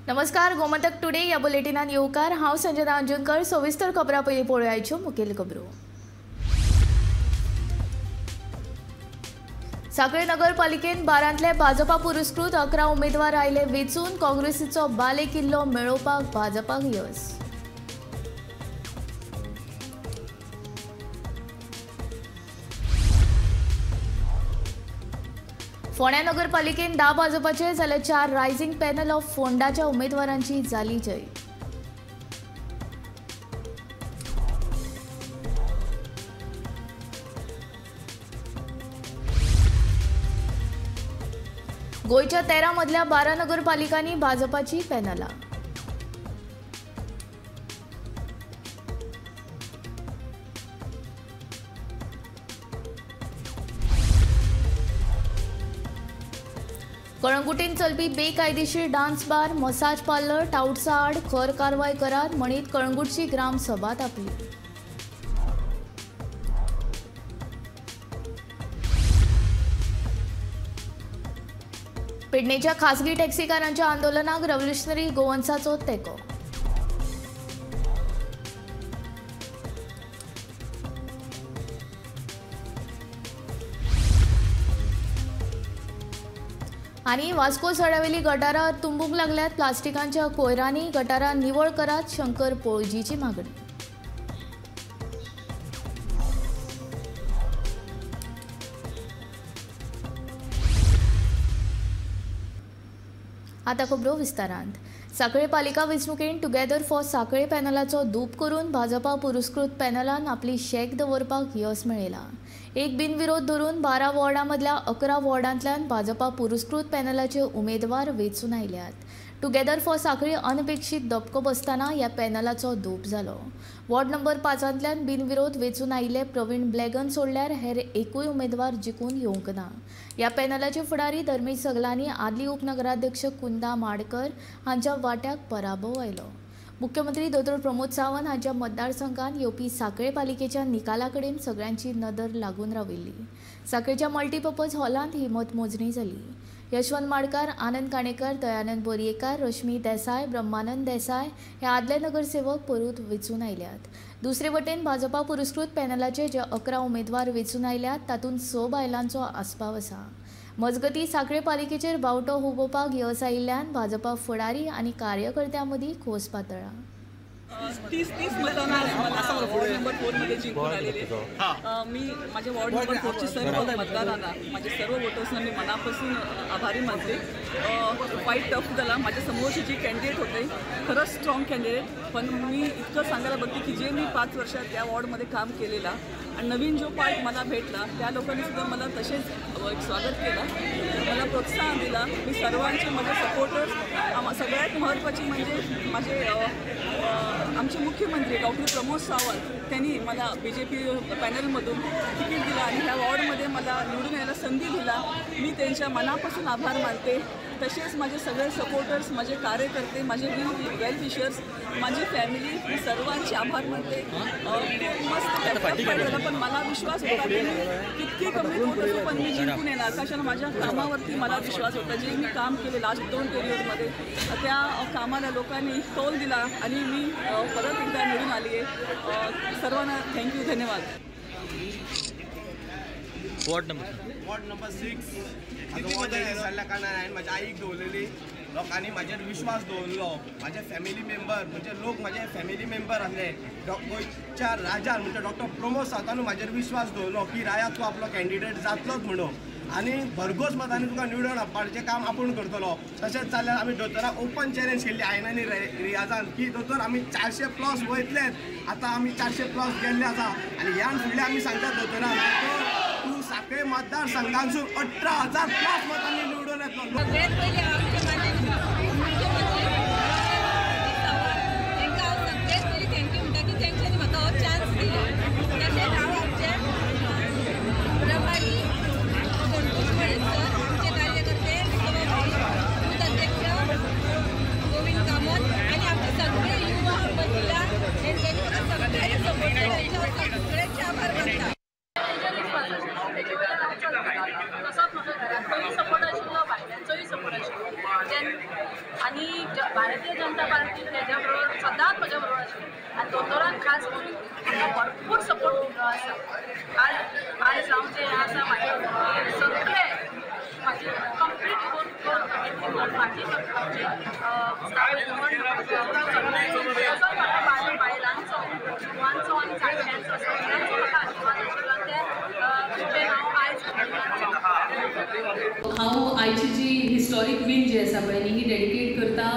नमस्कार, गोमंतक टुडे या बुलेटिनान येवकार. हांव संजना अंजनकर. सविस्तर खबरां पयलीं पळोवयाच्यो मुखेल खबरो. साखळे नगरपालिकेन बारांतले भाजपा पुरस्कृत 11 उमेदवार आयले वेंचून. काँग्रेसीचो बाले किल्लो मेळोवपाक भाजपाक यस. फोंड्या नगरपालिकेन 10 भाजपाचे जाल्यार 4 रायझिंग पॅनल ऑफ फोंडाच्या उमेदवारांची जाली जैत. गोंयच्या 13 मदल्या 12 नगरपालिकांनी भाजपाची पॅनलां. कळंगुटीन चलपी बेकायदेशीर डान्स बार, मसाज पार्लर, टावट्सा आड खर कारवाय करात म्हणीत कळंगूटची ग्रामसभा तापली. पेडणेच्या खासगी टॅक्सीकारांच्या आंदोलनाक रेव्होल्युशनरी गोवन्साचो तेंको. आनी वास्को सड्यावेली गटारां तुंबूंक लागल्यात प्लास्टिकांच्या कोयरांनी. गटारां निवळ करात, शंकर पोळजीची मागणी. आतां खबरो विस्तारांत. साखळे पालिका वेंचणुकेंत टुगेदर फॉर साखळे पॅनलाचो धूप करून भाजपा पुरस्कृत पॅनलान आपली शेक दवरपाक यस मेळयलां. एक बिनविरोध धरून 12 वॉर्डां मदल्या 11 वॉर्डांतल्यान भाजपा पुरस्कृत पॅनलाचे उमेदवार वेंचून आयल्यात. टुगेदर फॉर साखळी अनपेक्षीत धपको बसतना ह्या पॅनलाचो धूप जालो. वॉर्ड नंबर 5 बिनविरोध वेंचून आयिल्ले प्रवीण ब्लॅगन सोडल्यार हेर एकूय उमेदवार जिखून येवंक ना. ह्या पॅनलाचे फुडारी धर्मेश सगलांनी आदली उपनगराध्यक्ष कुंदा माडकर हांच्या वाट्याक पराभव आयलो. मुख्यमंत्री दोतोर प्रमोद सावंत हांच्या मतदारसंघात येवपी साखळे पालिकेच्या निकाला कडेन सगळ्यांची नदर लागून राविल्ली. साखळेच्या मल्टीपर्पज हॉलांत ही मतमोजणी जाली. यशवंत माडकार, आनंद काणेकर, दयानंद बोरयेकार, रश्मी देसाय, ब्रह्मानंद देसाय हे आदले नगरसेवक परत वेंचून आयल्यात. दुसरे वटेन भाजपा पुरस्कृत पॅनलाचे जे 11 उमेदवार वेंचून आयल्यात तातूंत 6 बायलांचो आस्पाव आसा. मजगतीं साखळे पालिकेचेर बावटो हुबोवपाक यस आयिल्ल्यान भाजपा फुडारी आनी कार्यकर्त्यां मदीं खोस पातळ्ळा. 30 मतांना मला वॉर्ड नंबर 4 मध्ये जिंकून आलेले. मी माझ्या वॉर्ड नंबर 4चे सर्व मतदारांना, माझे सर्व वोटर्सना मी मनापासून आभारी मानते. फाईट टफ झाला. माझ्या समोरचे जे कॅन्डिडेट होते खरंच स्ट्रॉंग कॅन्डिडेट, पण मी इतकं सांगायला बघते की जे मी 5 वर्षात त्या वॉर्डमध्ये काम केलेला आणि नवीन जो पार्ट मला भेटला त्या लोकांनी सुद्धा मला तसेच एक स्वागत केलं, मला प्रोत्साहन दिला. मी सर्वांचे माझे सपोर्टर्स, सगळ्यात महत्त्वाचे म्हणजे माझे आमचे मुख्यमंत्री डॉक्टर प्रमोद सावंत त्यांनी मला BJP पॅनलमधून तिकीट दिलं आणि ह्या वॉर्डमध्ये मला निवडून यायला संधी दिला. मी त्यांच्या मनापासून आभार मानते. तसेच माझे सगळे सपोर्टर्स, माझे कार्यकर्ते, माझे वेल विशर्स, माझी फॅमिली, मी सर्वांचे आभार मानते. मस्त झाला, पण मला विश्वास होता की मी कितकी कमी होत असो पण मी जिंकून येणार, कशाला माझ्या कामावरती मला विश्वास होता. जे मी काम केले लास्ट 2 पिरियडमध्ये त्या कामाला लोकांनी तोल दिला आणि मी परत एकदा निवडून आली आहे. सर्वांना thank you, धन्यवाद. वॉर्ड नंबर 6 जाल्ल्या कारणान हांवें म्हाज्या आईक दवरलेली. लोकांनी म्हाजेर विश्वास दवरलो. म्हाजे फॅमिली मेंबर म्हणजे लोक म्हाजे फॅमिली मेंबर आसले. गोंयच्या राजान म्हणजे डॉक्टर प्रमोद सावंतानू म्हाजेर विश्वास दवरलो की राया तूं आपलो कॅन्डिडेट जातलोच म्हणून आनी भरघोस मतांनी तुका निवडून हाडपाचें काम आपूण करतलो. तशेंच जाल्यार आमी दोतोराक ओपन चॅलेंज केल्ली आयन आनी रियाजान की दोतोर आमी 400+ वयतलेच. आतां आमी 400+ गेल्ले आसा आनी ह्यान फुडलें आमी सांगतात दोतोराक, तूं साखळे मतदारसंघांसून 18,000+ मतांनी निवडून येतलो. सगळ्यात पयलीं आमचे मुख्यमंत्री तांकां हांव सगळ्यात पयलीं thank you म्हणटा की तेंच्यांनी म्हाका हो चान्स दिलो. तशेंच हांव आमचे प्रभारी संतोष मळीक सर, आमचे कार्यकर्ते बूथ अध्यक्ष गोविंद कामत आनी आमचे सगळे युवा महिला हेंच्यांनी म्हाका सगळ्यांनी सपोर्ट केला. हेंचे हांव सगळ्यांचे आभार मानता. तसोच म्हाका घरांतलोय सपोर्ट आशिल्लो, भायल्यांचोय सपोर्ट आशिल्लो. आनी भारतीय जनता पार्टी तेज्या बरोबर सदांच म्हज्या बरोबर आशिल्ली आनी दोतोरान खास करून म्हाका भरपूर सपोर्ट दिल्लो आसा. आज आयज हांव जें आसा म्हाजें सगळें म्हाजी कंप्लीट कोर कमिटी म्हाजी तसोच म्हाका म्हाज्या बायलांचो, युवांचो आनी जाणट्यांचो सगळ्यांचो म्हाका आशिर्वाद आशिल्लो ते हांव आयज हांव आयची जी हिस्टॉरीक वीन जी आसा पळय ही डेडिकेट करता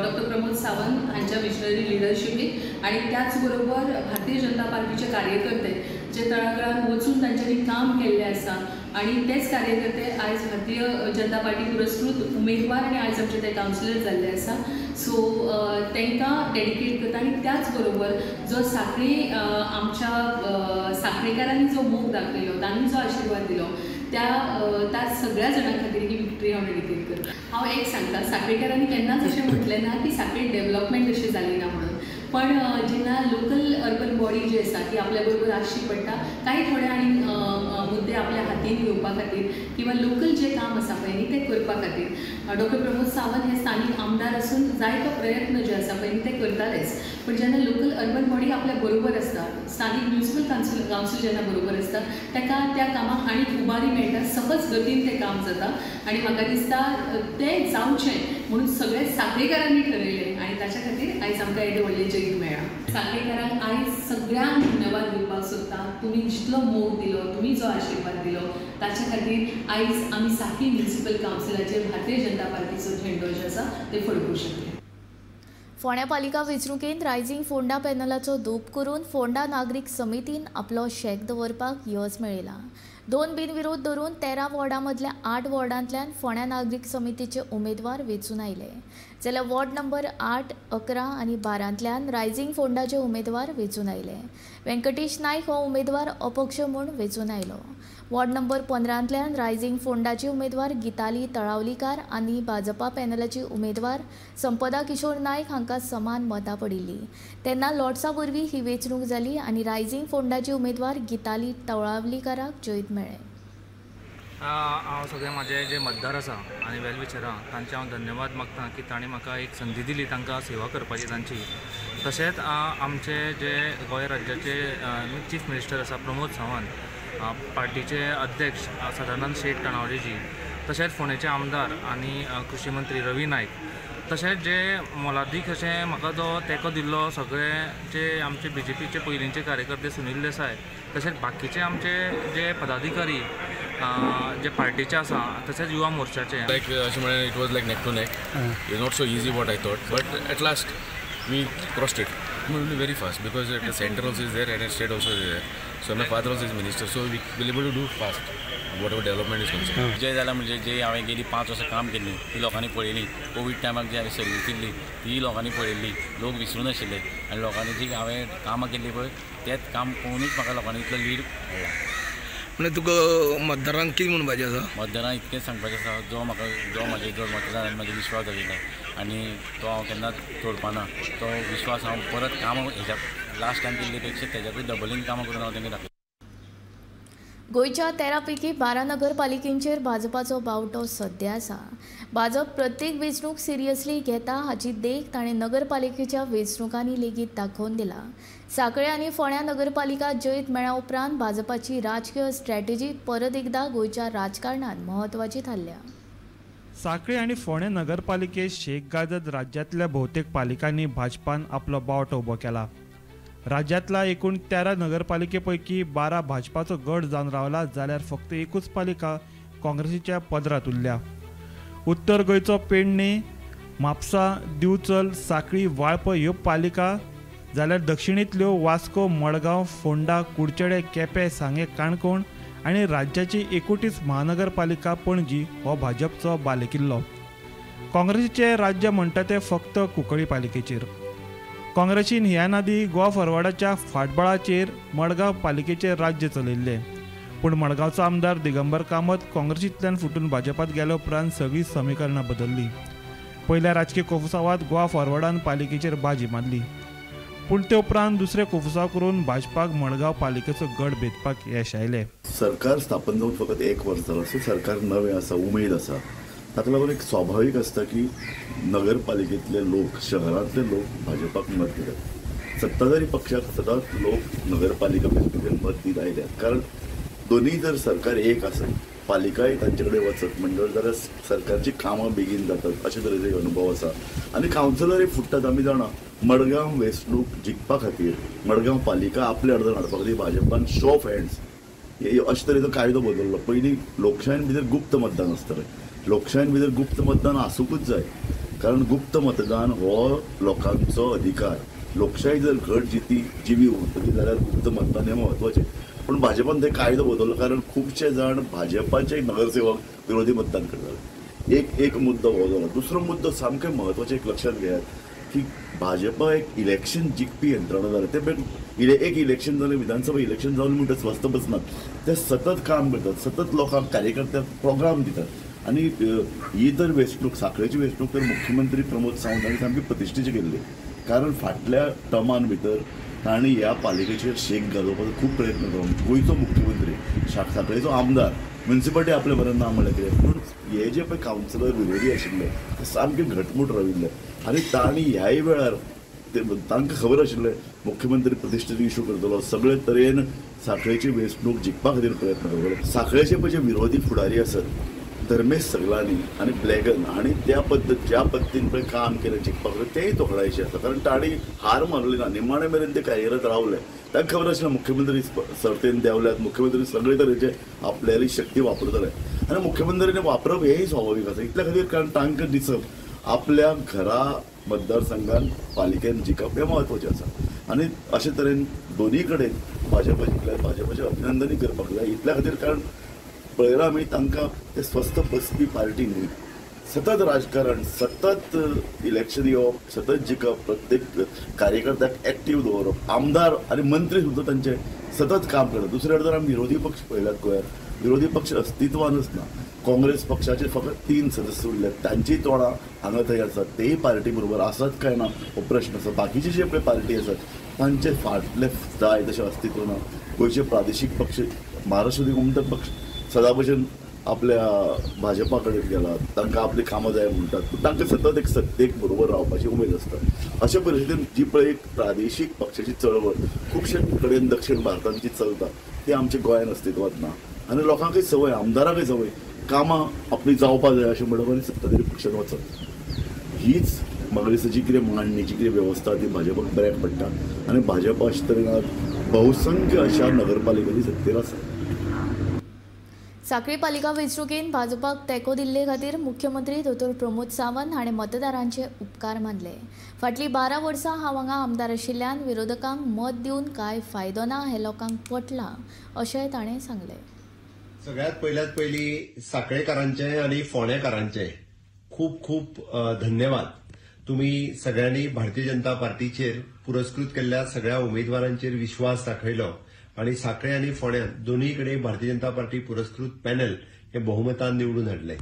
डॉक्टर प्रमोद सावंत हांच्या विजनरी लिडरशिपीक आनी त्याच बरोबर भारतीय जनता पार्टीचे कार्यकर्ते जे तळागाळान वचून तांच्यांनी काम केल्लें आसा आनी तेच कार्यकर्ते आयज भारतीय जनता पार्टी पुरस्कृत उमेदवार आनी आयज आमचे ते कावन्सिलर जाल्ले आसा. सो तांकां डेडिकेट करता आनी त्याच बरोबर जो साखळी आमच्या साखळेकारांनी जो मोग दाखयलो, तांणी जो आशिर्वाद दिलो त्या त्या सगळ्या जाणां खातीर ही विक्टरी हांव डेडिकेट करता. हांव एक सांगता, साखळेकारांनी केन्नाच अशें म्हटलें ना की साखळी डेवलपमेंट अशें जाली ना म्हणून, पण जेन्ना लोकल अर्बन बॉडी जी आसा ती आपल्या बरोबर आसची पडटा. कांय थोडे आनी मुद्दे आपल्या हातीन घेवपा खातीर किंवा लोकल जें काम आसा पळय न्ही तें करपा खातीर डॉक्टर प्रमोद सावंत हे स्थानीक आमदार आसून जायतो प्रयत्न जे आसा पळय न्ही ते करतालेच, पण जेन्ना लोकल अर्बन बॉडी आपल्या बरोबर आसता, स्थानीक म्युनिसिपल कावन्सील जेन्ना बरोबर आसता ताका त्या कामाक आनीक उबारी मेळटा, सहज गतीन तें काम जाता आनी म्हाका दिसता तें जावचें म्हणून सगळे साखळेकारांनी ठरयलें आनी ताच्या खातीर आयज आमकां येदें व्हडलें जैत मेळ्ळां. साखळेकारांक आयज सगळ्यांक धन्यवाद दिवपाक सोदता. तुमी जितलो मोग दिलो, तुमी जो आशिर्वाद दिलो ताच्या खातीर आयज आमी साखळी म्युनिसिपल कावन्सिलाचेर भारतीय जनता पार्टीचो झेंडो जो आसा ते फडकूंक शकले. फोंड्या पालिका वेंचणुकेंत रायझिंग फोंडा पॅनलाचो दोप करून फोंडा नागरीक समितीन आपलो शेक दवरपाक यश मेळयलां. 2 बिनविरोध धरून 13 वॉर्डां मदल्या 8 वॉर्डांतल्यान फोंड्या नागरीक समितीचे उमेदवार वेंचून आयले, जाल्यार वॉर्ड नंबर 8, 11 आनी 12 रायझिंग फोंडाचे उमेदवार वेंचून आयले. व्यंकटेश नायक हो उमेदवार अपक्ष म्हूण वेंचून आयलो. वॉर्ड नंबर 15 रायझिंग फोंडाची उमेदवार गीताली तळावलीकार आनी भाजपा पॅनलाची उमेदवार संपदा किशोर नायक हांकां समान मतां पडिल्लीं. तेन्ना लॉट्सा वरवीं ही वेंचणूक जाली आनी रायझिंग फोंडाची उमेदवार गीताली तळावलीकाराक जैत मेळ्ळें. हांव सगळे म्हाजे जे मतदार आसा आनी वेलविचरां तांचे हांव धन्यवाद मागता की तांणी म्हाका एक संदी दिली तांकां सेवा करपाची तांची. तशेंच आमचे जे गोंय राज्याचे चीफ मिनिस्टर आसा प्रमोद सावंत, पार्टीचे अध्यक्ष सदानंद शेट ताणावलेजी, तशेंच फोंडेचे आमदार आनी कृषी मंत्री रवी नायक, तशेंच जे मोलादीक अशें म्हाका जो तेंको दिल्लो सगळे जे आमचे बीजेपीचे पयलींचे कार्यकर्ते सुनील देसाय, तशेंच बाकीचे आमचे जे पदाधिकारी जे पार्टीचे आसा, तशेंच युवा मोर्चाचे. लायक अशें म्हळ्यार it was like neck to neck, it not so easy what I thought, but at last we crossed it. Will be very fast because the center also is there and the state also is there. So my father also is minister, so we will able to do fast whatever development is concerned. जे जाला म्हणजे जे हांवें गेली 5 वर्सां काम केल्ली ती लोकांनी पळयली, कोवीड टायमाक जी हांवें सर्वीस दिल्ली ती लोकांनी पळयल्ली, लोक विसरून आशिल्ले आनी लोकांनी जी हांवें कामां केल्ली पळय तेंच काम पळोवनूच म्हाका लोकांनी इतलो लीड मेळ्ळा. म्हणजे तुका मतदारांक कितें म्हणपाचें आसा? मतदारांक इतकेंच सांगपाचें आसा, जो म्हाका जो म्हाजे जो मतदारान म्हाजो विश्वास दवरिल्लो आनी तो हांव केन्नाच तोडपाना, तो विश्वास हांव परत कामां हेज्या लास्ट टायम केल्ले पेक्षा तेज्याकूय डबलीन कामां करून हांव तेंकां दाखयता. गोंयच्या 13 पैकी 12 नगरपालिकेंचेर भाजपाचो बावटो सद्या आसा. भाजप प्रत्येक वेंचणूक सिरियसली घेता हाची देख ताणें नगरपालिकेच्या वेंचणुकांनी लेगीत दाखोवन दिला. साखळे आनी फोंड्या नगरपालिका जैत मेळ्ळ्या उपरांत भाजपाची राजकीय स्ट्रॅटेजी परत एकदा गोंयच्या राजकारणांत म्हत्वाची थारल्या. साखळे आनी फोंडें नगरपालिकेत शेक गाजत राज्यांतल्या भोवतेक पालिकांनी भाजपान आपलो बावटो उबो केला. राज्यांतल्या एकूण 13 नगरपालिके पैकी 12 भाजपाचो गट जावन रावला, जाल्यार फक्त एकूच पालिका काँग्रेसीच्या पदरांत उरल्या. उत्तर गोंयचो पेडणे, म्हापसा, दिवचल, साखळी, वाळपय ह्यो पालिका, जाल्यार दक्षिणेंतल्यो वास्को, मडगांव, फोंडा, कुडचडे, केपें, सांगें, काणकोण आनी राज्याची एकोटीच महानगरपालिका पणजी हो भाजपचो बालेकिल्लो. काँग्रेसीचें राज्य म्हणटा तें फक्त कुंकळी पालिकेचेर. काँग्रेसीन ह्या आदीं गोवा फॉरवर्डाच्या फाटबळाचेर मडगांव पालिकेचेर राज्य चलयिल्लें, पूण मडगांवचो आमदार दिगंबर कामत काँग्रेसींतल्यान फुटून भाजपात गेल्या उपरांत सगळीं समीकरणां बदल्लीं. पयल्या राजकीय कोफुसावांत गोवा फॉरवर्डान पालिकेचेर बाजी मारली, पूण ते उपरांत दुसरे कोफुसाव करून भाजपाक मडगांव पालिकेचो गड भेदपाक यश आयलें. सरकार स्थापन जावन फकत 1 वर्स जालां, सो सरकार नवें आसा, उमेद आसा, ताका लागून एक स्वाभावीक आसता की नगरपालिकेंतले लोक, शहरांतले लोक भाजपाक मत दितात. सत्ताधारी पक्षाक सदांच लोक नगरपालिका वेंचणुकेन मत दीत आयल्यात, कारण दोनूय जर सरकार एक आसत, पालिकाय तांचे कडेन वचत मंडळ जाल्यार सरकारची कामां बेगीन जातात अशे तरेचो एक अनुभव आसा. आनी कावन्सिलरय फुट्टात. आमी जाणा मडगांव वेंचणूक जिखपा खातीर, मडगांव पालिका आपल्या अर्दान हाडपा खातीर भाजपान शो ऑफ हँड्स अशे तरेचो कायदो बदल्लो. पयलीं लोकशायेन भितर गुप्त मतदान आसतालें. लोकशायेन भितर गुप्त मतदान आसूंकूच जाय, कारण गुप्त मतदान हो लोकांचो अधिकार. लोकशाही जर घट जिती जिवी उरतली जाल्यार गुप्त मतदान हें म्हत्वाचें. पूण भाजपान ते कायदो बदल्लो, कारण खुबशे जाण भाजपाचे नगरसेवक विरोधी मतदान करताले. एक मुद्दो हो जालो. दुसरो मुद्दो सामकें म्हत्वाचें एक लक्षांत घेयात की भाजपा एक इलेक्शन जिखपी यंत्रणा जाल्या. ते एक इलेक्शन जालें, विधानसभा इलेक्शन जावन म्हणटा स्वस्थ बसनात, ते सतत काम करतात, सतत लोकांक कार्यकर्त्यांक प्रोग्राम दितात. आनी ही तर वेंचणूक, साखळेची वेंचणूक तर मुख्यमंत्री प्रमोद सावंत हांणी सामकी प्रतिश्ठेची केल्ली, कारण फाटल्या टर्मान भितर तांणी ह्या पालिकेचेर शेक घालोवपाचो खूब प्रयत्न केलो. गोंयचो मुख्यमंत्री, साखळेचो आमदार, म्युनिसिपालिटी आपले बरें ना म्हणल्यार कितें, पूण हे जे पळय कावन्सिलर विरोधी आशिल्ले ते सामके घटमूट राविल्ले आनी तांणी ह्याय वेळार तांकां खबर आशिल्लें मुख्यमंत्री प्रतिश्ठेचो इशू करतलो, सगळे तरेन साखळेची वेंचणूक जिखपा खातीर प्रयत्न करतलो. साखळेचे पळय जे विरोधी फुडारी आसत धर्मेश सगलानी आनी ब्लॅगन हांणी त्या पद्दत ज्या पद्दतीन पळय काम केलें जिखपा खातीर तेंय तोखणायेचें आसा, कारण तांणी हार मानली ना, निमाणे मेरेन ते कार्यरत रावले. तांकां खबर आशिल्लें मुख्यमंत्री सर्तेन देंवल्यात, मुख्यमंत्री सगळे तरेचे आपल्याली शक्ती वापरतले आनी मुख्यमंत्र्यांनी वापरप हेंय स्वाभावीक आसा. इतल्या खातीर कारण तांकां दिसप आपल्या घरा मतदारसंघान पालिकेन जिखप हें म्हत्वाचें आसा. आनी अशे तरेन दोनूय कडेन भाजपा जिखल्यार भाजपाचें अभिनंदनूय करपाक जाय. इतल्या खातीर कारण पळयलां आमी तांकां ते स्वस्थ बसपी पार्टी न्हय, सतत राजकारण, सतत इलेक्शन येवप, सतत जिखप, प्रत्येक कार्यकर्त्याक एक्टीव दवरप, आमदार आनी मंत्री सुद्दां तांचे सतत काम करतात. दुसरे वटेन आमी विरोधी पक्ष पळयल्यात गोंयांत, विरोधी पक्ष अस्तित्वानच ना. काँग्रेस पक्षाचे फकत 3 सदस्य उरल्यात, तांचीय तोंडां हांगा थंय आसात, तेय पार्टी बरोबर आसात काय ना हो प्रश्न आसा. बाकीचे जे पळय पार्टी आसात तांचे फाटले जाय तशें अस्तित्व ना. गोंयचे प्रादेशीक पक्ष, महाराष्ट्र गोमंतक पक्ष सदां भशेन आपल्या भाजपा कडेन गेला, तांकां आपली कामां जाय म्हणटात, पूण तांकां सतत एक सत्तेक बरोबर रावपाची उमेद आसता. अशा परिस्थितीन जी पळय एक प्रादेशीक पक्षाची चळवळ खुबशे कडेन दक्षिण भारतांत जी चलता ती आमच्या गोंयांत अस्तित्वांत ना. आनी लोकांकय संवय, आमदारांकय संवय कामां आपली जावपा जाय अशें म्हणप आनी सत्ताधारी पक्षान वचप, हीच म्हाका दिसता जी कितें मांडणी, जी कितें वेवस्था ती भाजपाक बऱ्याक पडटा आनी भाजपा अशे तरेन बहुसंख्य अशा नगरपालिकांनी सत्तेर आसा. साखळी पालिका वेंचणुकेन भाजपाक तेंको दिल्ले खातीर मुख्यमंत्री दोतोर प्रमोद सावंत हाणें मतदारांचे उपकार मानले. फाटलीं 12 वर्सां हांव हांगा आमदार आशिल्ल्यान विरोधकांक मत दिवन कांय फायदो ना हें लोकांक पटलां अशेंय ताणें सांगलें. सगळ्यात पयल्यात पयलीं साखळेकारांचे आनी फोंडेकारांचे खूब खूब धन्यवाद. तुमी सगळ्यांनी भारतीय जनता पार्टीचेर पुरस्कृत केल्ल्या सगळ्या उमेदवारांचेर विश्वास दाखयलो आनी साखळे आनी फोंड्यान दोनूय कडेन भारतीय जनता पार्टी पुरस्कृत पॅनल हे बहुमतान निवडून हाडले.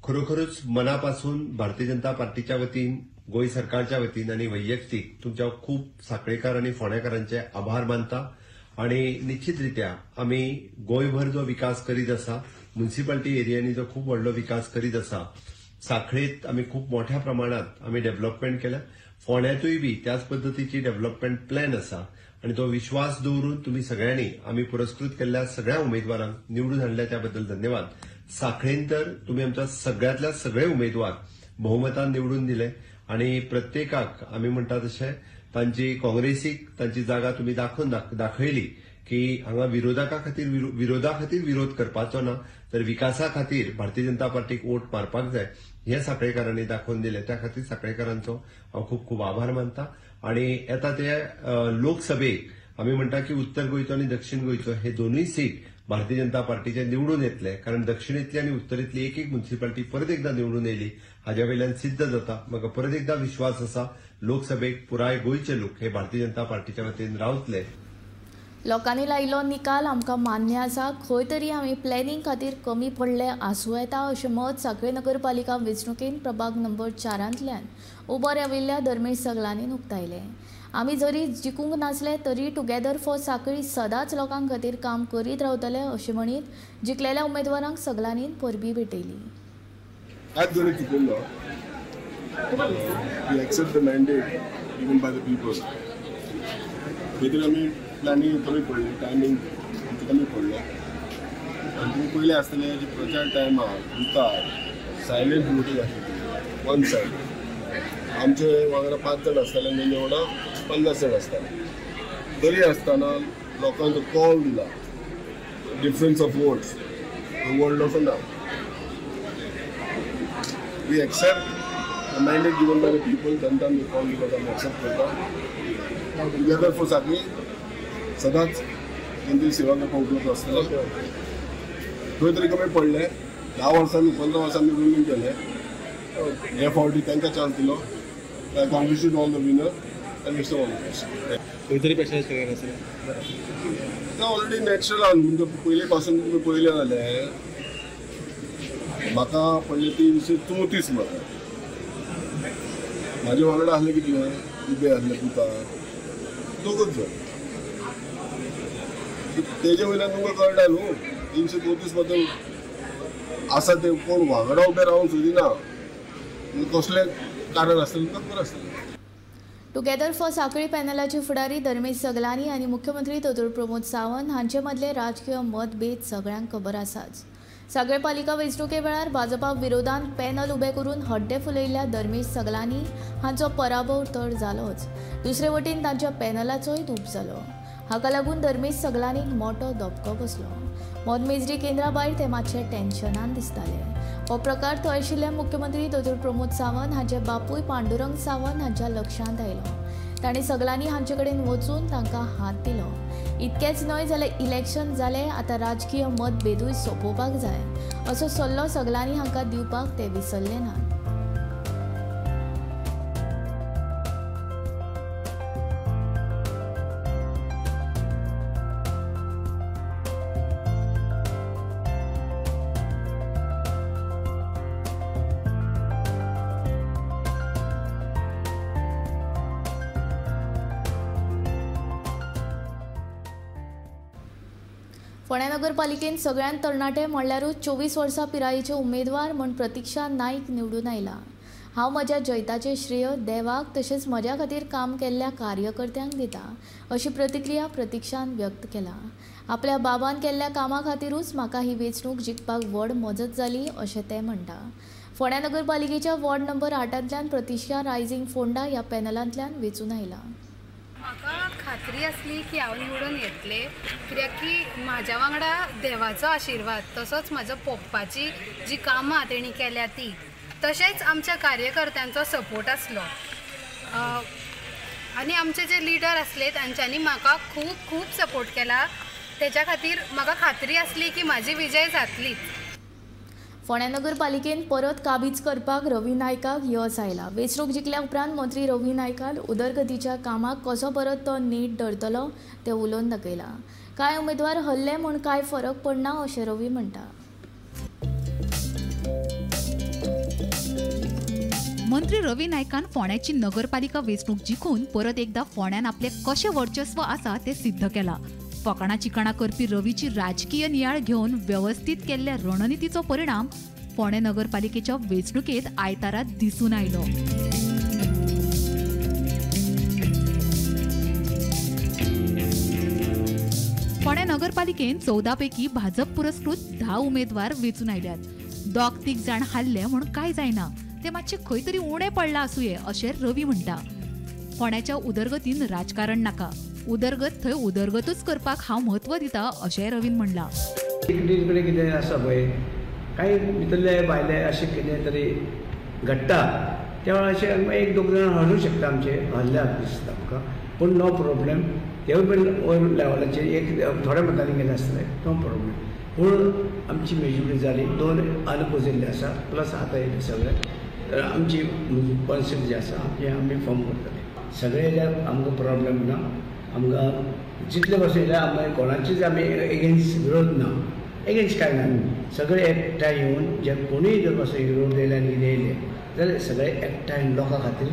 खरोखरूच मनापासून भारतीय जनता पार्टीच्या वतीन, गोंय सरकारच्या वतीन आनी वैयक्तीक तुमच्या खूब साखळेकार आनी फोंडेकारांचे आभार मानता. आनी निश्चित रित्या आमी गोंयभर जो विकास करीत आसा, म्युनिसिपालिटी एरियांनी जो खूब व्हडलो विकास करीत आसा, साखळेत आमी खूब मोठ्या प्रमाणात आमी डेव्हलपमेंट केल्या, फोंड्यांतूय बी त्याच पद्दतीची डेव्हलपमेंट प्लॅन आसा आनी तो विश्वास दवरून तुमी सगळ्यांनी आमी पुरस्कृत केल्ल्या सगळ्या उमेदवारांक निवडून हाडल्या त्या बद्दल धन्यवाद. साखळेन तर तुमी आमच्या सगळ्यांतल्या सगळे उमेदवार बहुमतान निवडून दिले आनी प्रत्येकाक आमी म्हणटा तशें तांची काँग्रेसीक तांची जागा तुमी दाखोवन दाखयली की हांगा विरोधका खातीर विरोधा खातीर विरोध करपाचो ना, तर विकासा खातीर भारतीय जनता पार्टीक वोट मारपाक जाय हें साखळेकारांनी दाखोवन दिलें. त्या खातीर साखळेकारांचो हांव खूब खूब आभार मानता. आनी येता ते लोकसभेक आमी म्हणटा की उत्तर गोंयचो आनी दक्षिण गोंयचो हे दोनूय सीट भारतीय जनता पार्टीचे निवडून येतले, कारण दक्षिणेंतली आनी उत्तरेंतली एक एक म्युनिसिपालिटी परत एकदा निवडून येयली हाज्या वयल्यान सिद्ध जाता. म्हाका परत एकदा विश्वास आसा लोकसभेक पुराय गोंयचे लोक हे भारतीय जनता पार्टीच्या वतीन रावतले. लोकांनी लायिल्लो निकाल आमकां मान्य आसा, खंय तरी आमी प्लॅनिंग खातीर कमी पडले आसूं येता अशें मत साखळे नगरपालिका वेंचणुकेन प्रभाग नंबर 4 उबो राविल्ल्या धर्मेश सगलांनी उक्तायलें. आमी जरी जिखूंक नासले तरी टुगेदर फॉर साखळी सदांच लोकां खातीर काम करीत रावतले अशें म्हणीत जिखलेल्या उमेदवारांक सगल्यांनी परबी भेटयली. कांयच गणीत चुकूंक ना. We accept the mandate given by the people. खंय आमी प्लॅनिंग कमी पडली, टायमींग आमचें कमी पडलो. आनी तुमी पयलें आसतलें जे प्रचार टायमार बुथार सायलेंट वोटींग आशिल्ली वन सायड. आमचे वांगडा 5 जाण आसताले, तेंच्या वांगडा 50 जाण आसताले. तरी आसतना लोकांक कॉल दिला डिफरन्स ऑफ वोट्स व्हडलोसो ना. We accept the mandate given by the people. Janata call दिला आमी एक्सेप्ट करता. टुगेदर फॉर साखळी सदांच जनतेची सेवा करपाक उपलब्ध आसतलो. खंय तरी कमी पडले 10 वर्सांनी 15 वर्सांनी रुलींग केलें. हे फावटी तांकां चान्स दिलो. I congratulate all the winner and wish all the best. खंय तरी प्रेशरायज करता आसलें ना, ऑलरेडी नॅचरल आहा. म्हणजे पयले पासून तुमी पयलें जाल्यार म्हाका पडले 334 मतां. म्हाजे वांगडा आसले कितले उबे आसले पुता दोगूच जाण. तेजे वयल्यान तुमकां कळटा न्हू 334 मतां आसा ते कोण वांगडा उबे रावूंक सोदिना. कसलें कारण आसतलें तुमकां खबर आसतलें. टुगेदर फॉर साखळी पॅनलाचे फुडारी धर्मेश सगलानी आनी मुख्यमंत्री दोतोर प्रमोद सावंत हांचे मदले राजकीय मतभेद सगळ्यांक खबर आसाच. साखळे पालिका वेंचणुके वेळार भाजपा विरोधान पॅनल उबें करून हड्डे फुलयिल्ल्या धर्मेश सगलानी हांचो पराभव तर जालोच, दुसरे वटेन तांच्या पॅनलाचोय धूप जालो. हाका लागून धर्मेश सगलानीक मोटो धपको बसलो. मतमेजणी केंद्रा भायर ते मातशे टेन्शनान दिसताले. हो प्रकार थंय आशिल्ले मुख्यमंत्री दोतोर प्रमोद सावंत हांचे बापूय पांडुरंग सावंत हांच्या लक्षांत आयलो. तांणी सगलानी हांचे कडेन वचून तांकां हात दिलो. इतकेंच न्हय जाल्यार इलेक्शन जालें, आतां राजकीय मतभेदूय सोंपोवपाक जाय असो सल्लो सगलानी हांकां दिवपाक ते विसरले नात. फोंड्या नगरपालिकेन सगळ्यांत तरणाटे म्हणल्यारूच 24 वर्सां पिरायेचे उमेदवार म्हूण प्रतिक्षा नाईक निवडून आयला. हांव म्हज्या जैताचें श्रेय देवाक तशेंच म्हज्या खातीर काम केल्ल्या कार्यकर्त्यांक दिता अशी प्रतिक्रिया प्रतिक्षान व्यक्त केला. आपल्या बाबान केल्ल्या कामा खातीरूच म्हाका ही वेंचणूक जिखपाक व्हड मजत जाली अशें तें म्हणटा. फोंड्या नगरपालिकेच्या वॉर्ड नंबर 8तांतल्यान प्रतिक्षा रायझींग फोंडा ह्या पॅनलांतल्यान वेंचून आयला. म्हाका खात्री आसली की हांव निवडून येतलें, कित्याक की म्हाज्या वांगडा देवाचो आशिर्वाद तसोच म्हाजो पप्पाची जी कामां तेणी केल्या ती, तशेंच आमच्या कार्यकर्त्यांचो सपोर्ट आसलो आनी आमचे जे लिडर आसले तांच्यांनी म्हाका खूब खूब सपोर्ट केला. तेच्या खातीर म्हाका खात्री आसली की म्हाजी विजय जातलीच. फोंड्या नगरपालिकेन परत काबीज करपाक रवी नायकाक यश आयला. वेंचणूक जिखल्या उपरांत मंत्री रवी नायकान उदरगतीच्या कामाक कसो परत तो नीट धरतलो तें उलोवन दाखयलां. कांय उमेदवार हरले म्हूण कांय फरक पडना अशें रवी म्हणटा. मंत्री रवी नायकान फोंड्याची नगरपालिका वेंचणूक जिखून परत एकदा फोंड्यान आपलें कशें वर्चस्व आसा तें सिद्ध केलां. फकाणां चिकाणां करपी रवीची राजकीय नियाळ घेवन वेवस्थीत केल्ल्या रणनितीचो परिणाम फोंडें नगरपालिकेच्या वेंचणुकेत आयतारा दिसून आयलो. फोंडें नगरपालिकेन 14 पैकी भाजप पुरस्कृत 10 उमेदवार वेंचून आयल्यात. दोग तीग जाण हारले म्हूण कांय जायना, ते मातशे खंय तरी उणें पडलां आसुये अशें रवी म्हणटा. फोंड्याच्या उदरगतीन राजकारण नाका, उदरगत थंय उदरगतूच करपाक हांव म्हत्व दिता अशें रवीन म्हणलां. कडेन कितें आसा पळय, कांय भितरले भायले अशें कितें तरी घडटा त्या वेळार अशें एक दोग जाण हरूंक शकता, आमचे हरल्या दिसता आमकां, पूण नो प्रॉब्लेम. तेवूय बीन वयर लेवलाचेर एक थोड्या मतांनी गेले आसतले, नो प्रॉब्लेम. पूण आमची मेजॉरिटी जाली, 2 अनपोजिल्ले आसा प्लस आतां येयले सगळे, तर आमची कॉन्सेप्ट जे आसा ते आमी फॉर्म करतले. सगळे जे आमकां प्रॉब्लेम ना, आमकां जितले बसयले आमी कोणाचीच आमी एगेन्स्ट विरोध ना, एगेन्स्ट कांय ना. सगळे एकठांय येवन जे कोणूय जर असो विरोध येयले आनी कितें येयले जाल्यार सगळे एकठांय लोकां खातीर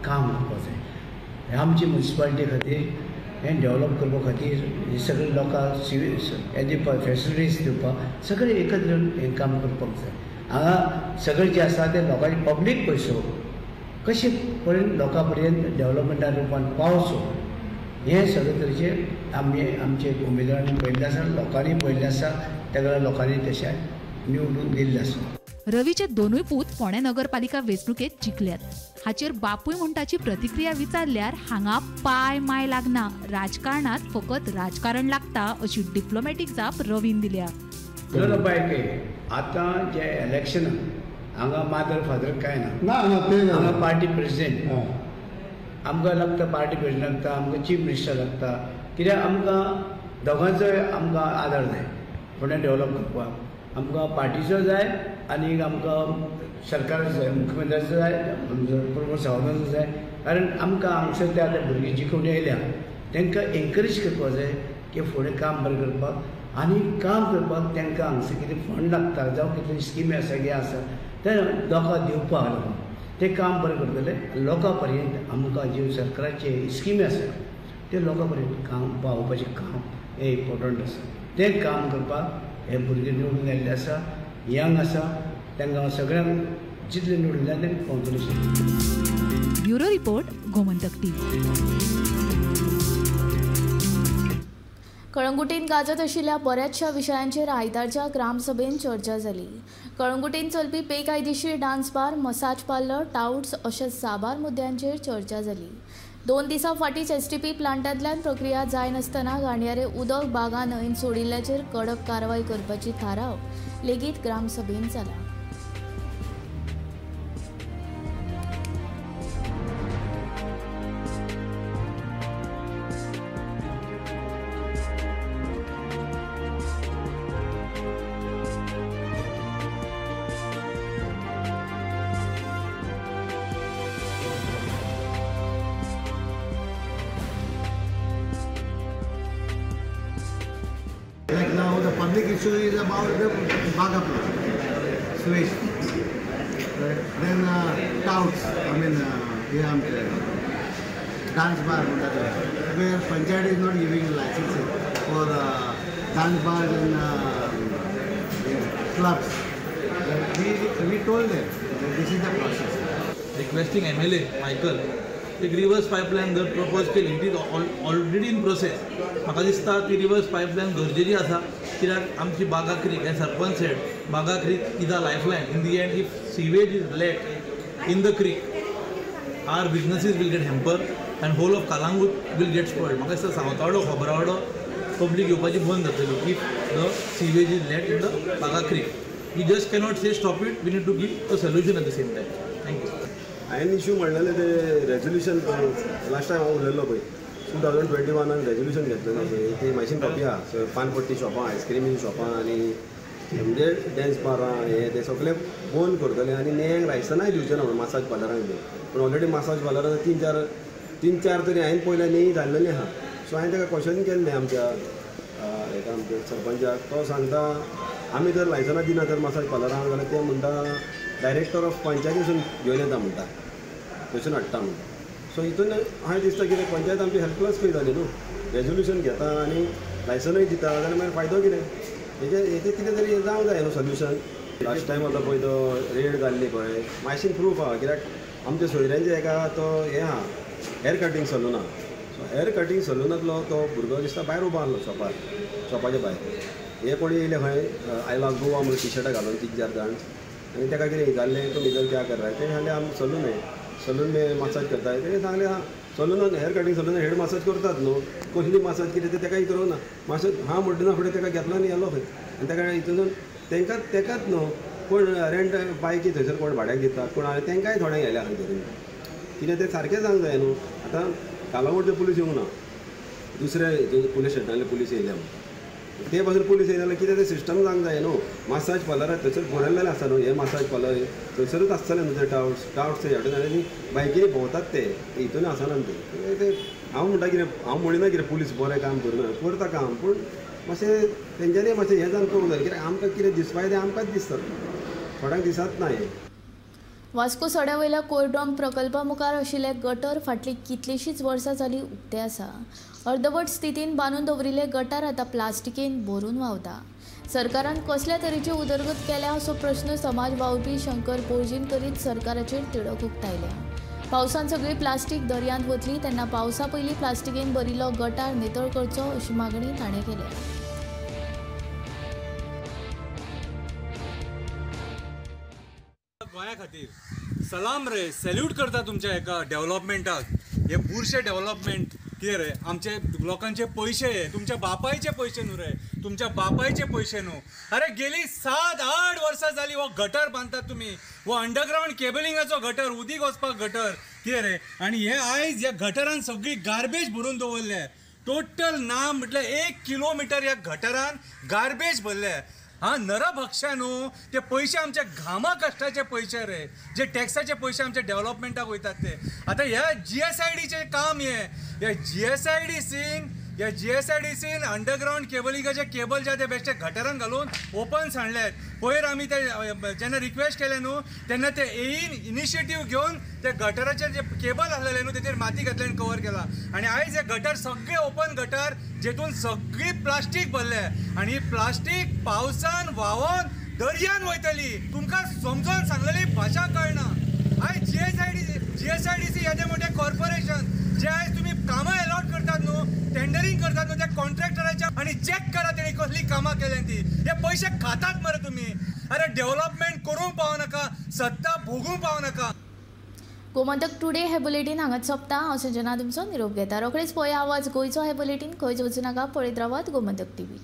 काम करपाक जाय. आमची म्युनिसिपालिटी खातीर हें डेवलप करपा खातीर हे सगळे लोकांक हेजी फेसिलिटीज दिवपाक सगळे एकत्र येवन हें काम करपाक जाय. हांगा सगळें जें आसा तें लोकांचे पब्लीक पयसो कशें पर्यंत लोकां पर्यंत डेवलपमेंटा रुपान पावचो हें सगळे तरेचे आमी आमचे उमेदवारांनी पळयल्लें आसा, लोकांनी पळयल्लें आसा, ताका लोकांनी तशें निवडून दिल्लें आसा. रवीचे दोनूय पूत फोंडें नगरपालिका वेंचणुकेंत जिखल्यात. हाचेर बापूय म्हूण ताची प्रतिक्रिया विचारल्यार हांगा पाय माय लागना, राजकारणात फकत राजकारण लागता अशी डिप्लोमॅटीक जाप रवीन दिल्या. आतां जे इलेक्शन हांगा मादर फादर कांय ना, हांगा पार्टी प्रेसिडेंट आमकां लागता, पार्टी प्रेसिडेंट लागता, आमकां चीफ मिनिस्टर लागता, कित्याक आमकां दोगांचोय आमकां आदार जाय फोंडें डेवलप करपाक. आमकां पार्टीचो जाय आनी आमकां सरकाराचो जाय, मुख्यमंत्र्याचो जाय, प्रमोद सावंताचो जाय. कारण आमकां हांगसर ते आतां भुरगीं जिखून येयल्या तांकां एनकरेज करपाक जाय की फुडें काम बरें करपाक आनी काम करपाक तांकां हांगसर कितें फंड लागता जावं कितें स्किमी आसा कितें आसा तें लोकांक दिवपाक लागून तें काम बरें करतले. लोकां पर्यंत आमकां ज्यो सरकाराचे स्किमी आसा ते लोकां पर्यंत काम पावोवपाचें काम हें इम्पोर्टंट आसा. तें काम करपाक हे भुरगे निवडून आयिल्ले आसा, यंग आसा, तांकां सगळ्यांक जितले निवडून जाय तांकां congratulation. Bureau report, Gomantak TV. कळंगुटीन गाजत आशिल्ल्या बऱ्याचशा विशयांचेर आयतारच्या ग्रामसभेन चर्चा जाली. कळंगुटीन चलपी बेकायदेशीर dance bar, massage parlour, touts अशा साबार मुद्द्यांचेर चर्चा जाली. 2 दिसां फाटींच एसटीपी प्लांटांतल्यान प्रक्रिया जायनासतना घाणयारें उदक बागा न्हंयेन सोडिल्ल्याचेर कडक कारवाय करपाची थाराव लेगीत ग्रामसभेन जाला. Like now the public issue is about the Baga plant, sewage, right? Then touts, I mean, yeah, dance bar, where panchayat is not giving licenses for dance bars and clubs. We told them that this is the process. Requesting MLA Michael, एक reverse pipeline जर propose केली, it is already in process. म्हाका दिसता ती reverse pipeline गरजेची आसा, कित्याक आमची बागा क्रीक हे sarpanch said Baga creek is a lifeline. In the end if sewage is let in the creek our businesses will get hamper and whole of Calangute will get spoiled. म्हाका दिसता सावतावाडो खोबरावाडो public येवपाची बंद जातली if the sewage is let in the Baga creek. We just cannot say stop it, we need to give a solution at the same time. Thank you. हांवें issue म्हणलेलें तें resolution last time हांव उलयल्लो पळय 2021 resolution घेतलेलें पळय ती मातशी copy आहा. पानपट्टी शॉपां, आयस्क्रिमी शॉपां आनी म्हणजे डॅन्स बारां हे ते सगळे बंद करतले आनी नेंग लायसनाय दिवचें ना म्हणून मासाज पार्लरांक बी. पूण ऑलरेडी मासाज पार्लरां तीन चार तरी हांवें पयलें न्ही जाल्लेलें आहा. सो हांवें ताका क्वेश्चन केल्लें आमच्या हेका आमच्या सरपंचाक. तो सांगता आमी जर लायसनां दिना तर मासाज पार्लरांक जाल्यार ते म्हणटा डायरेक्टर ऑफ पंचायतीसून घेवन येता म्हणटा, थंयसून हाडटा म्हणटा. सो हितून हांवें दिसता कितें पंचायत आमची हेल्पलेस खंय जाली न्हू, रेजोल्युशन घेता आनी लायसनूय दिता जाल्यार मागीर फायदो कितें हेजें कितें तरी जावंक जाय न्हू सोल्युशन. लास्ट टायम आतां पळय तो रेड जाल्ली पळय मातशी प्रूफ आहा, कित्याक आमच्या सोयऱ्यांचे एका तो हें आहा हेअर कटींग सलून आहा. सो हेअर कटींग सलूनांतलो तो भुरगो दिसता भायर उबो आसलो शॉपार, शॉपाच्या भायर. हे कोणी येयले खंय I love Goa म्हणून टी शर्टां घालून 3-4 जाण आनी ताका कितें विचारलें तुम इधर क्या कर रहा है, तेणें सांगलें आम सलून है, सलून में मसाज करता है. तेणें सांगलें हां सलूनान hair cutting saloon head massage करतात न्हू, कसली मसाज कितें तें ताका विचारूंक ना. मसाज हां म्हणटना फुडें ताका घेतलो आनी येलो खंय आनी ताका हितून तांकां तेकाच न्हू कोण रेंट बायकी थंयसर कोण भाड्याक दितात कोण तांकांय थोड्यांक येयल्या खंय धरून कितें तें सारकें सांग जाय न्हू. आतां कालांगुटचे पुलीस येवंक ना, दुसऱ्या हितून पुलीस स्टेशनांतले पुलीस येयल्या म्हणटा, ते पासून पुलीस येयले जाल्यार कितें तें सिस्टम जावंक जाय न्हू. मासाज पार्लराक थंयसर बरयल्लें आसता न्हू हे मासाज पार्लर थंयसरूच आसतलें न्हू ते टावट्स टावट्स हे हाडून बायकीनी भोंवतात ते हितून आसना ते ते हांव म्हणटा कितें हांव म्हणिना कितें पुलीस बरें काम करना, करता काम, पूण मातशें तेंच्यांनी मातशें हें जावन करूंक जाय कित्याक आमकां कितें दिसपाक तें आमकांच दिसता, थोड्यांक दिसत ना हें. वास्को सड्या वयल्या कोयडॉम प्रकल्पा मुखार आशिल्ले गटर फाटलीं कितलींशींच वर्सां जालीं उक्ते आसा. अर्दवट स्थितीन बांदून दवरिल्ले गटार आतां प्लास्टिकेन भरून व्हांवता. सरकारान कसल्या तरेची उदरगत केल्या असो प्रश्न समाज वावुरपी शंकर पोळजीन करीत सरकाराचेर तिडक उक्तायल्या. पावसान सगळी प्लास्टीक दर्यांत वतली तेन्ना पावसा पयलीं प्लास्टिकेन भरिल्लो गटार नितळ करचो अशी मागणी ताणें केल्या. गोंया खातीर सलाम रे, सॅल्यूट करता तुमच्या एका डेव्हलपमेंटाक. हे बुरशे डेव्हलपमेंट कितें रे, आमचे लोकांचे पयशे, तुमच्या बापायचे पयशे न्हू रे, तुमच्या बापायचे पयशे न्हू. अरे गेली 7-8 वर्सां जाली हो गटर बांदतात तुमी, हो अंडरग्रावंड केबलिंगाचो गटर, उदीक वचपाक गटर कितें रे. आनी हे आयज ह्या गटरान सगळी गार्बेज भरून दवरले. टोटल ना म्हटल्यार 1 किलोमिटर ह्या गटरान गार्बेज भरले. हा नरभक्षा न्हू, ते पयशे आमच्या घामा कश्टाचे पयशे रे, जे टॅक्साचे पयशे आमच्या डेव्हलपमेंटाक वयतात ते. आतां ह्या GSIDचें काम हें, ह्या GSIDCन ह्या GSIDCन अंडरग्रावंड केबलिंगाचे केबल जे ते बेश्टे गटरान घालून ओपन सांडल्यात. पयर आमी ते जेन्ना रिक्वेस्ट केलें न्हू तेन्ना ते एईन इनिशिएटीव घेवन ते गटराचेर जे केबल आसलेले न्हू तेचेर माती घातली आनी कवर केला. आनी आयज हे गटर सगळे ओपन गटर जेतून सगळी प्लास्टीक भरले आनी ही प्लास्टीक पावसान व्हांवोन दर्यान वयतली. तुमकां समजोन सांगलेली भाशा कळना. आयज GSIDC येदें मोठें कॉर्पोरेशन जे आयज तुमी कामां एलॉट करतात न्हू, टेंडरींग करतात न्हू त्या कॉन्ट्रॅक्टराच्या, आनी चॅक करा तेणी कसली कामां केल्यात ती. हे पयशे खातात मरे तुमी. अरे डेव्हलपमेंट करूंक पावनाका, सत्ता भोगूंक पावनाका. गोमंतक टुडे हे बुलेटीन हांगाच सोंपता. हांव संजना तुमचो निरोप घेता. रोखडेच पळय आवाज गोंयचो हे बुलेटीन. खंयच वचूं नाका, पळयत रावात गोमंतक टीव्ही.